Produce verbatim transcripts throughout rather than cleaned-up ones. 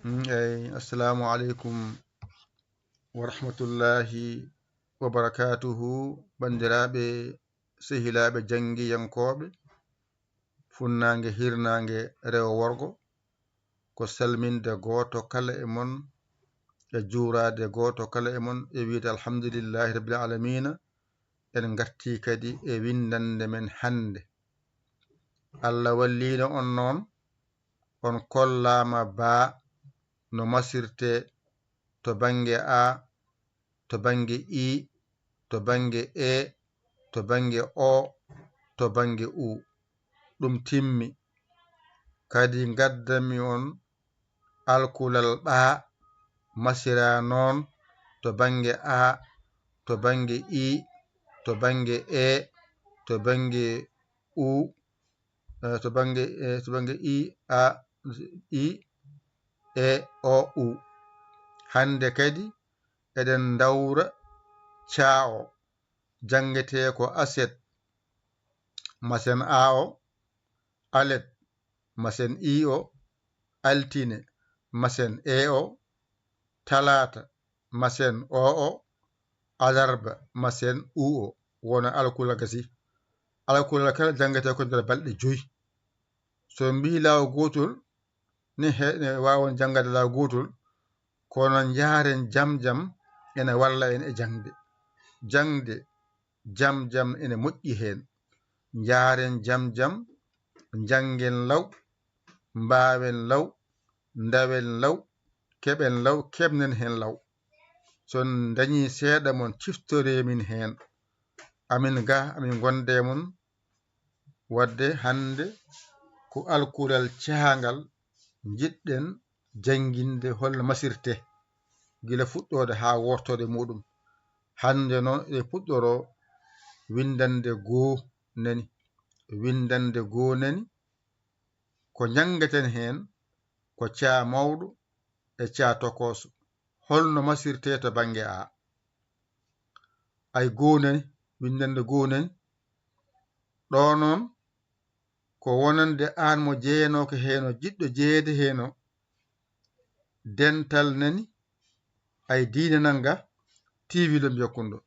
Mm, eyi, assalamu aleykum wa rahmatullahi wa barakatuhu, banndiraaɓe, sehilaaɓe janngiyankooɓe, funnaange, hirnaange, rewo, worgo, ko salminde gooto kala e mon, e juuraade gooto kala e mon, e wiyde alhamdulillahi rabbil aalamiina. En ngartii kadi e winndannde men hannde. Allah walliino on noon, on kollaama baa no masirtee to bannge A, to bannge I, to bannge E, to bannge O, to bannge U. Ɗum timmi. Kadi ngaddanmi on alkulal ɓaa masiraa noon to bannge A, to bannge I, to bannge E, to bannge U, eh, to bannge, eh, to bannge I, A, I, E, O, U. Hannde kadi eɗen ndawra caa o, janngetee ko aset, masen A o, alet, masen I o, altine, masen E o, talaata, masen O o, alarba, masen U o, wona alkula gasi. Alkula kala janngetee ko nder balɗe joyi. So en mbiyi laawol gootol, ne he-, ne waawon janngaade laawol gootol, kono njaaren jam jam ene walla en e jaŋde. Jaŋde jam jam ene moƴƴi heen. Njaaren jam jam, njanngen law, mbaawen law, ndawen law, keɓen law, keɓnen heen law. So en ndañii seeɗa mon, ciftoree min heen. Amin ga, amin ngonda e mon. Wadde hannde ko alkulal cahangal njiɗɗen jannginde holno masirte gila fuɗɗoode haa wortoode muɗum. Hannde noon e puɗɗoro winndannde goo nani, winndannde goo nani, ko njanngeten heen ko caa mawɗo e caa tokooso. Holno masirte to bannge A? Ay goo nani, winndannde goo nani. Ɗo noon ko wonande aan mo jeyanooka heen o, jiɗɗo jeyeede heen o, dental nani, ay diine nanga, T V ɗo mbiyakkunɗo.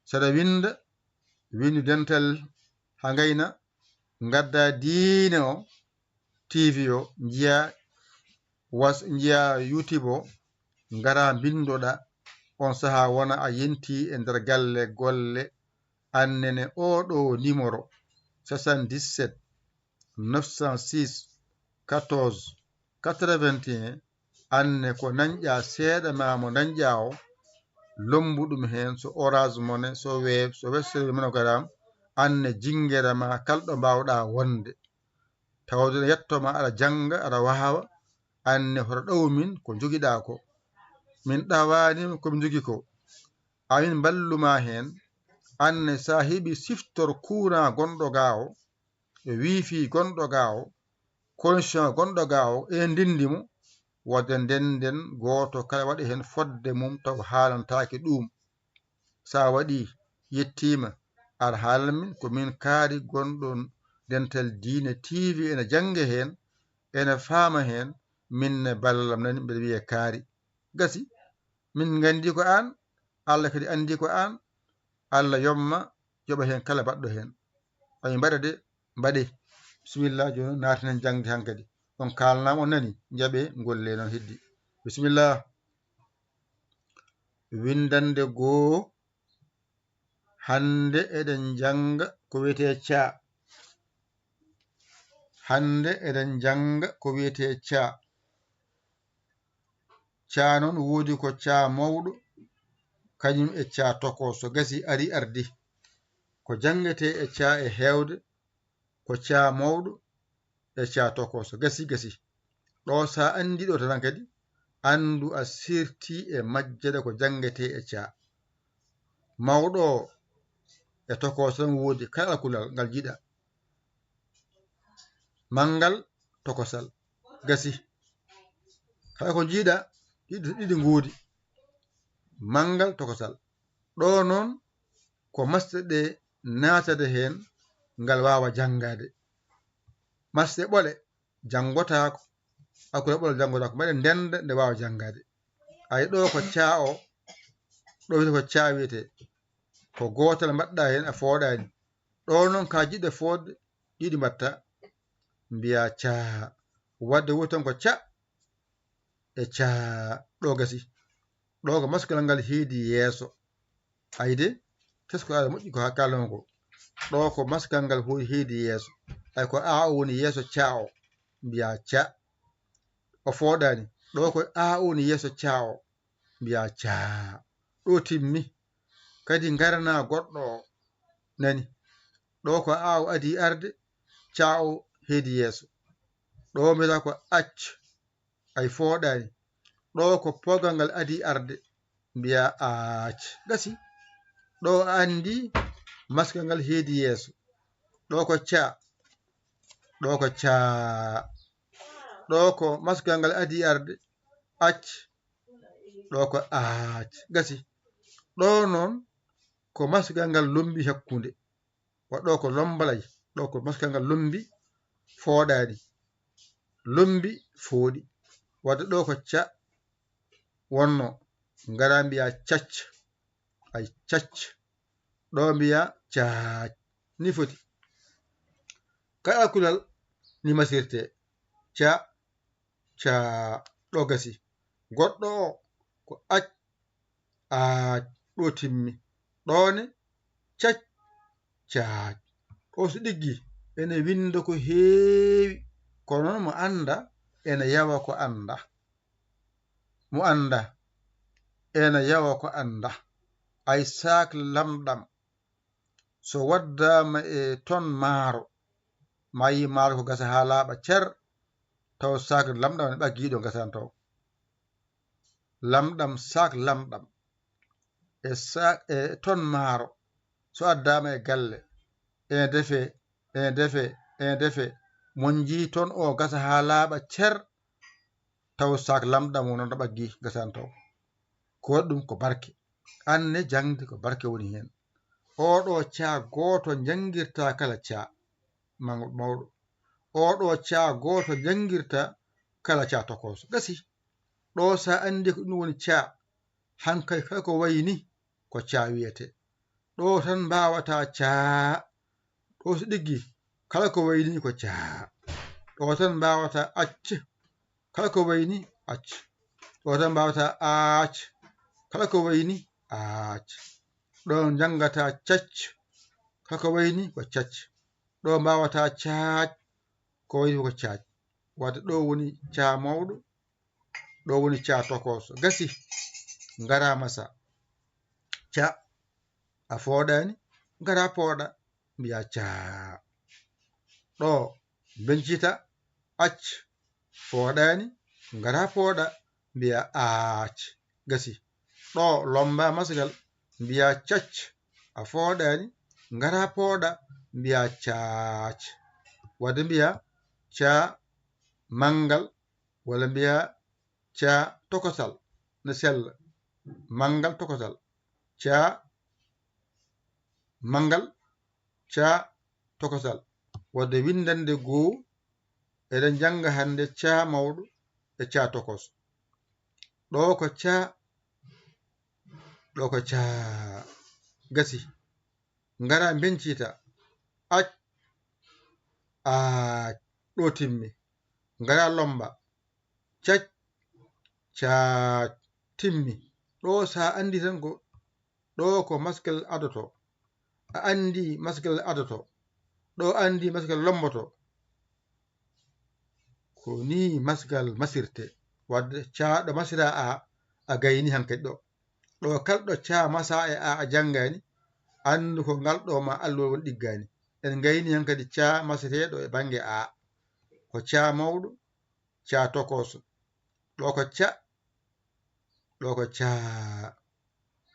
Saɗa winnda, winndu dental haa ngayna, ngadda diine o, T V o, njiya was-, njiya YouTube o, ngara mbinndoɗa, on sahaa wona a yentii e nder galle golle, annene oo ɗoo numéro, soixante-dix-sept, neuf cent six, quatorze, quatre-vingt-un, anne ko nanƴa seeɗa ma mo nanƴa o, lommbu ɗum heen, so Orange Money, so Wave, so Western MoneyGram, anne jinngere ma kala ɗo mbaawɗaa wonde. Tawde ne yetto ma aɗa jannga, aɗa waawa, anne hoto ɗawu min ko njogiɗaa ko. Min ɗawaani ko min njogii ko. Amin mballu ma heen, anne so a heɓi siftor courant gonɗo ga o, e wifi gonɗo ga o, connexion gonɗo ga o, e ndinndi mo, wadde ndennden gooto kala waɗa heen fodde mum taw haalantaake ɗuum. So a waɗii, yettiima, aɗa haalan min, ko min kaari gonɗo dental diine T V ene jannge heen, ene faama heen, min ne ballal am nani, mbeɗa wiya kaari. Gasi, min nganndi ko aan, Allah kadi anndi ko aan, Allah yoɓ ma, yoɓa heen kala baɗɗo heen. Amin mbaɗa de, mbaɗee. Bisimilla, jooni naatanen jaŋde hankadi. On kaalnaama, on nani, njaɓee, ngolle noon heddi. Bisimilla. Winndannde goo, hannde eɗen njannga ko wiyetee caa. Hannde eɗen njannga ko wiyetee caa. Caa noon woodi ko caa mawɗo, kañum e caa tokooso. Gasi, ari ardi. Ko janngetee e caa e heewde, ko caa mawɗo e caa tokooso. Gasi, gasi. Ɗo so a anndi ɗo tan kadi, anndu a sirti e majjere ko janngetee e caa. Mawɗo o e tokooso tan woodi, kala alkulal ngal jiɗa. Manngal, tokosal. Gasi. Kala ko jiɗa, ɗiɗi, ɗiɗi ngoodi. Manngal, tokosal. Ɗo noon ko masɗe ɗe naatata heen, ngal waawa janngaade. Masɗe ɓole, janngotaako. Alkule ɓolo janngoɗaa ko mbaɗen ndennda nde waawa janngaade. Ay ɗo ko caa o, ɗo wiyetee ko caa wiyetee. Ko gootal mbaɗɗaa heen a fooɗaani. Ɗo noon ka jiɗɗo fooɗde ɗiɗi mbaɗta mbiyaa caa. Waɗde woni tan ko ca e caa ɗo gasi. Ɗo ko masgal ngal heedi yeeso. Ayde, tesko aɗa moƴƴi ko haa kaalnoo ko. Ɗo ko masgal ngal heedi yeeso. Ay ko a o woni yeeso caa o mbiyaa ca. O fooɗaani. Ɗo ko a o woni yeeso caa o mbiyaa caa. Ɗo timmi. Kadi ngaranaa goɗɗo o. Nani. Ɗo ko a o adii arde, caa o heedi yeeso. Ɗo mbiyataa ko ac. Ay fooɗaani. Ɗo ko poogal ngal adii arde, mbiyaa aac. Gasi. Ɗo a anndi masgal ngal heedi yeeso. Ɗo ko caa. Ɗo ko caa. Ɗo ko masgal ngal adii arde, ac. Ɗo ko aac. Gasi. Ɗo noon ko masgal ngal lommbi hakkunde. Wa ɗo ko lombalay, ɗo ko masgal ngal lommbi fooɗaani. Lommbi fooɗi. Wadde ɗo ko ca wonno, ngara mbiyaa cac. Ay cac. Ɗo mbiyaa caac. Ni foti. Kala kulal ni masirte. Ca, caa, ɗo gasi. Goɗɗo o ko ac, aac, ɗo timmi. Ɗo ne, cac, caac. Ɗo so ɗiggi, ene winnda ko heewi. Kono noon mo annda, ene yawa ko annda. Mo annda, ene yawa ko annda. Ay saak lamɗam. So waddaama e ton maaro, ma yi maaro ko gasa haa laaɓa cer, taw saak lamɗam ne ɓaggii ɗo gasaan taw. Lamɗam, saak lamɗam. E saak, e ton maaro, so addaama e galle, ene defe, ene defe, ene defe, mon njii ton o gasa haa laaɓa cer, taw saak lamɗam o noon ɗo ɓaggii gasaan taw. Ko waɗi ɗum ko barke. Anne jaŋde ko barke woni heen. Oɗo caa gooto njanngirta kala caa ma-, mawɗo. Oɗo caa gooto njanngirta kala caa tokooso. Gasi. Ɗo so a anndi ko ɗum woni caa, hankay kala ko wayi ni ko caa wiyetee. Ɗo tan mbaawata caa. Ɗo so ɗiggi, kala ko wayi ni ko caa. Ɗo tan mbaawata acc. Kala ko wayi ni ac. Ɗo tan mbaawata aac. Kala ko wayi ni aac. Ɗo njanngata cac. Kala ko wayi ni ko cac. Ɗo mbaawata caac. Ko wayi ni ko caac. Wadde ɗo woni caa mawɗo. Ɗo woni caa tokooso. Gasi. Ngara masa. Ca. A fooɗaani. Ngara pooɗa. Mbiyaa caa. Ɗo mbencita. Ac. Fooɗaani. Ngara pooɗa. Mbiyaa aac. Gasi. Ɗo lomba masgal. Mbiyaa cac. A fooɗaani. Ngara pooɗa. Mbiyaa caac. Wadde mbiyaa caa manngal. Walla mbiyaa caa tokosal ne sella. Manngal tokosal. Caa manngal, caa tokosal. Wadde winndannde goo, eɗen njannga hannde caa mawɗo e caa tokos. Ɗo ko caa, ɗo ko caa. Gasi. Ngara mbencita. Ac, aac, ɗo timmi. Ngara lomba. Cac, caac, timmi. Ɗo so a anndi tan ko, ɗo ko masgal adoto. A anndi masgal adoto. Ɗo anndi masgal lomboto. Ko ni masgal masirte. Wadde caa ɗo masira a, a gayni hankadi ɗo. Ɗo kala ɗo caa masa e a, a janngani, anndu ko ngal ɗo ma alluwal won ɗiggani. En ngayni hankadi caa maseteeɗo e bannge a. Ko caa mawɗo, caa tokooso. Ɗo ko ca, ɗo ko caa,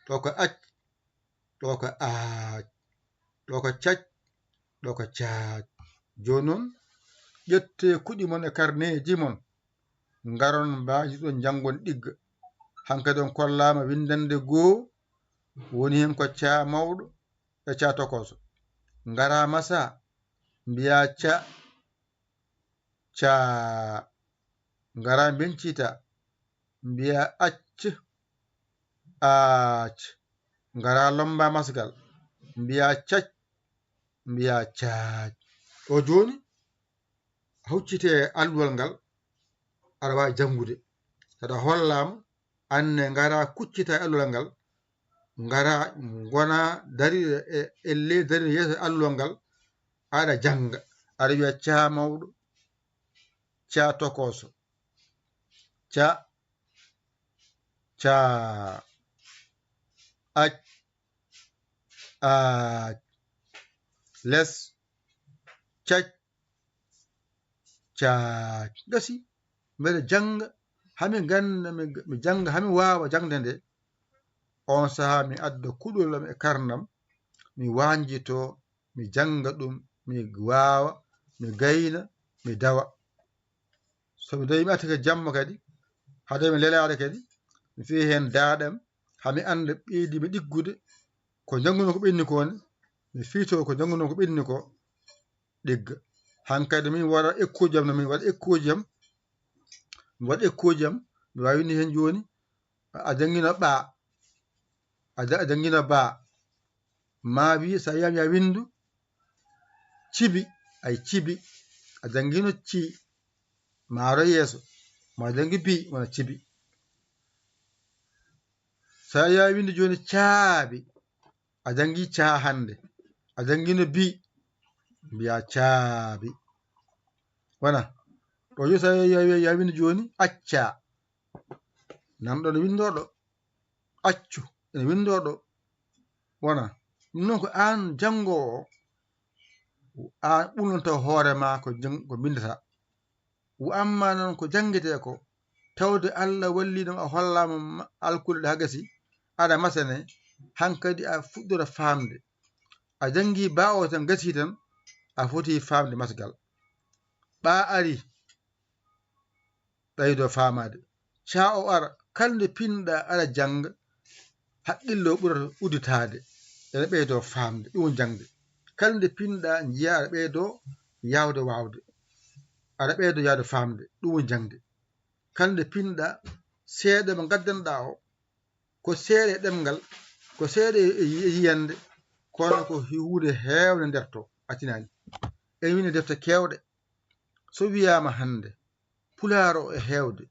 ɗo ko ac, ɗo ko aac, ɗo ko cac, ɗo ko caac. Jooni noon, ƴettee kuɗi mon e karneeji mon, ngaron mbaajirɗon njanngon ɗigga. Hankadi on kollaama winndannde goo, woni heen ko caa mawɗo e caa tokooso. Ngaraa masa, mbiyaa ca, caa, ngara mbencita, mbiya acc, aac, ngara lomba masgal, mbiya cac, mbiya caac. O jooni, huccite alluwal ngal, aɗa waawi janngude. Saɗa hollaama, anne ngara kuccita e alluwal ngal, ngara ngona dari e, e ley dari yeeso alluwal ngal, aɗa jannga, aɗa wiya caa mawɗo, caa tokooso, caa, caa, ac, aac, les, cac, caac. Gasi, mbeɗa jannga, hami gannda, mi, mi jannga, hami waawa jaŋde nde. On sahaa mi adda kuɗol am e karnam, mi waanjito, mi jannga ɗum, mi waawa, mi gayna, mi dawa. So mi dawi mi arti kadi jamma kadi, haa dawi mi lelaade kadi, mi fiya heen daaɗam, haa mi annda ɓeydi mi ɗiggude, ko njanngunoo ko ɓenni ko ne, mi fiytoo ko njanngunoo ko ɓenni ko, ɗigga. Hankadi min waɗa ekkuuji am, no min waɗa ekkuuji am, mi waɗa ekkuuji am, mi waawi winndi heen jooni, a janngino ɓaa, a ja-, a janngino baa, ma wi so a yiyama ya winndu, cibi, ay cibi, a janngino ci, maaro yeeso, ma janngi bi, wona cibi. So a yiyama winndu jooni caabi, a janngi caa hannde, a janngino bi, mbiya caabi. Wona, ɗo yo so a yiyama ya winndu jooni acca, nanɗo no winndoo ɗo, accu, ene winndoo ɗo. Wona, ɗum noon ko aan janngoowo, aan ɓulnoto hoore ma ko jang-, ko mbinndataa. Wo amma noon ko janngetee ko, tawde Allah walli ɗum a hollaama ma-, alkule ɗe haa gasi, aɗa masane, hankadi a fuɗɗora faamde. A janngi baa o tan gasi tan, a foti faamde masgal. Ɓaa ari, ɓeydo faamaade. Caa o ara, kala nde pinɗa aɗa jannga, haqqillo ɓurata udditaade, ene ɓeydo faamde, ɗum woni jaŋde. Kala nde pinɗa njiya aɗa ɓeydo yaawde waawde, aɗa ɓeydo yaawde faamde, ɗum woni jaŋde. Kala nde pinɗa seeɗa mo ngaddanɗa o, ko seeɗa e ɗemngal, ko seeɗa e, e yiyannde, kono ko huunde heewnde nder to, a tinaani. En winndi defte keewɗe. So wiyaama hannde, Pulaar o e heewde,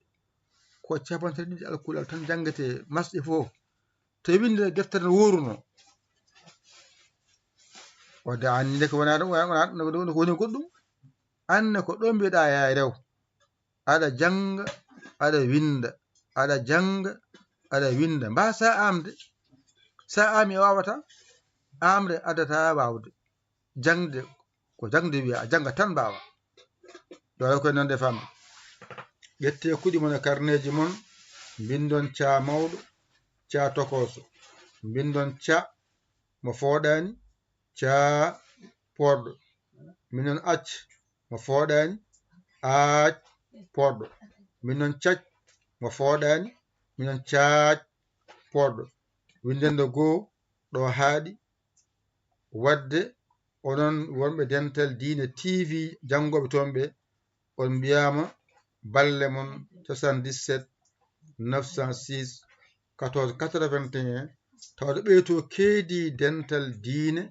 ko cappanɗe tati ɗiɗi alkulal tan janngetee masɗe fof. To e winnde deftere no wooruno. Wadde aan nde ko wonaa ɗum, wonaa, wonaa, no, no, no ko woni goɗɗum. Aan ne ko ɗo mbiyeɗaa yaa rew. Aɗa jannga, aɗa winnda, aɗa jannga, aɗa winnda. Mbaasaa aamde. So a aamii a waawataa. Aamde addataa waawde. Jaŋde, ko jaŋde wiya, a jannga tan mbaawa. Ɗo ko noon nde fam. Ƴettee kuɗi mon e karneeji mon, mbinndon caa mawɗo, caa tokooso. Mbinndon ca mo fooɗaani, caa poorɗo. Mbinndon ac mo fooɗaani, aac poorɗo. Mbinndon cac mo fooɗaani, mbinndon caac poorɗo. Winndannde goo ɗo haaɗi, wadde onon wonɓe Dental Diine T V, janngooɓe toon ɓe, on mbiyaama balle mon, soixante-dix-sept neuf cent six quatorze quatre-vingt-un, tawde ɓee to keedi dental diine,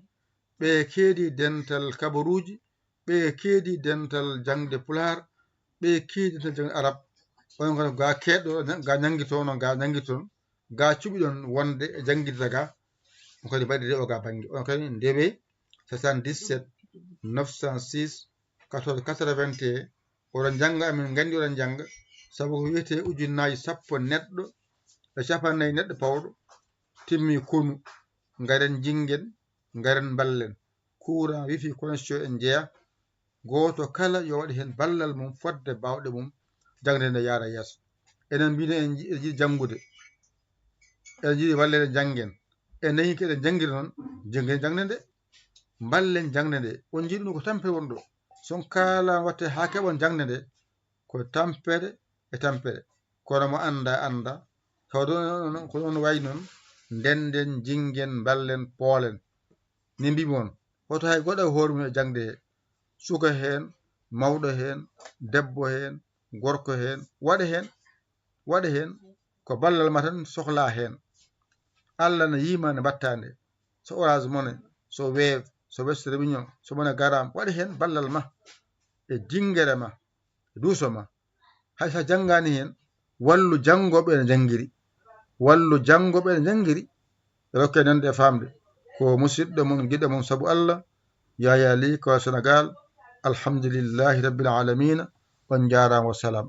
ɓe keedi dental kabaruuji, ɓe keedi dental jaŋde Pulaar, ɓe keedi dental jaŋde Arab. Onon kadi ga keedɗo, ga nanngi toon, ga nanngi toon, ga cuɓiɗon wonde e janngirde ga, on kadi mbaɗiree o ga bannge. On kadi ndewe soixante-dix-sept neuf cent six quatorze quatre-vingt-un, oɗon njannga, amin nganndi oɗon njannga, sabu ko wiyetee ujunnaaji sappo neɗɗo e cappannayi neɗɗo pawɗo, timmi konu, ngaren njinngen, ngaren mballen, courant, wifi, connexion en njeya, gooto kala yo waɗ heen ballal mum fodde baawɗe mum, jaŋde nde yaara yeeso. Enen mbiino en nji-, en njiɗi janngude, eɗen njiɗi walleede njanngen, en nani ko eɗen njanngiri noon, njanngen jaŋde nde, mballen jaŋde nde. On njiɗi ɗum ko tampere woni ɗo. So on kaalaama waɗte haa keɓon jaŋde nde, ko tampere e tampere. Kono mo annda, annda. Tawde on, on, ko noon wayi noon, ndennden, njinngen, mballen, poolen. Min mbiimi on, hoto hay goɗɗo hoore mum e jaŋde he. Suka heen, mawɗo heen, debbo heen, gorko heen, waɗe heen, waɗe heen ko ballal ma tan sohlaa heen. Allah na yiima nde mbaɗtaa nde. So Orange Money, so Wave, so Western Union, so MoneyGram, waɗe heen ballal ma e jinngere ma, e duuso ma. Hay so a janngaani heen, wallu janngooɓe ɓe no njanngiri. Wallu janngooɓe ɓe no njanngiri. Rokke nande e faamde. Ko musidɗo mon, giɗo mon sabu Allah, Yaya Ly, ko Senegal. Alhamdulillahi Rabbil Alamina. On njaaraama, wa salaam.